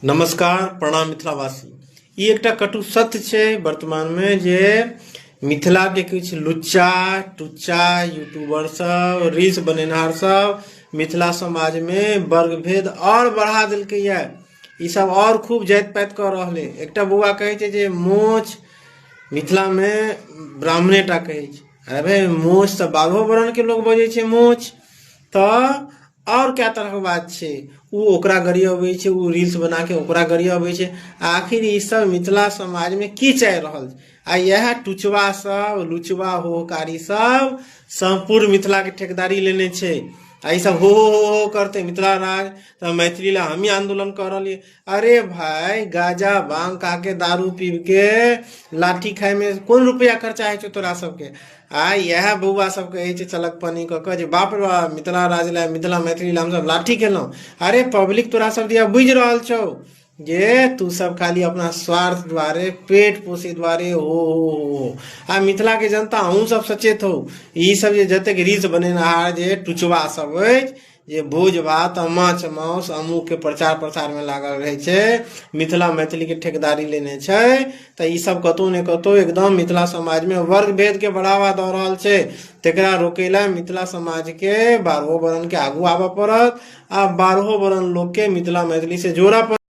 नमस्कार, प्रणाम मिथिलावासी। ई एकटा कटु सत्य छै वर्तमानमे जे मिथिलाके किछु लुच्चा टुच्चा यूट्यूबर सब, रील्स बनेनहार सब मिथिला समाजमे वर्गभेद आओर बढ़ा देलकैए। ई सब आओर खूब जाति पाति कऽ रहलै। एकटा बौआ कहै छै जे मोछ मिथिलामे ब्राह्मणे टा कहै छै। अरे भाय, मोछ तऽ बारहो वर्णके लोक बजै छै मोछ। तऽ आओर कए तरहके बात छै, ओ ओकरा गरियबै छै, ओ रील्स बना कऽ ओकरा गरियबै छै। आखिर ई सब मिथिला समाजमे की चाहि रहल छै? आ इएह टुचबा सब, लुचबा होहकारी सब सम्पूर्ण मिथिलाके ठेकेदारी लेने छै। आ ई सब हो हो हो हो करतै मिथिला राज तऽ मैथिली लए हमही आन्दोलन कऽ रहलियै। अरे भाय, गाजा भांग खा के, दारू पीब के लाठी खायमे कोन रुपैआ खर्चा होइ छौ तोरा सबके? आ इएह बौआ सब कहै छै चलक पानी कऽ कऽ जे बाप रे बाप, मिथिला राज लए, मिथिला मैथिली लए हमसब लाठी खेलहुँ। अरे पब्लिक तोरा सब दिया बुझि रहल छौ जे तू सब खाली अपना स्वार्थ दुआरे, पेट पोसै दुआरे हो हो हो हो। आ मिथिला के जनता, अहूँ सब सचेत हो। ई सब जे जतेक रील्स बनेनहार जे टुचबा सब अछि, जे भोज भात आ माछ माउस अमुकके प्रचार प्रसारमे लागल रहै छै, मिथिला मैथिलीके ठेकेदारी लेने छै, तऽ ई सब कतहु ने कतहु एकदम मिथिला समाजमे वर्ग भेदके बढ़ावा दऽ रहल छै। तकरा रोकै लए मिथिला समाजके बारहो वर्णके आगू आबऽ पड़त आ बारहो वर्ण लोकके मिथिला मैथिलीसँ जोड़ऽ पड़त।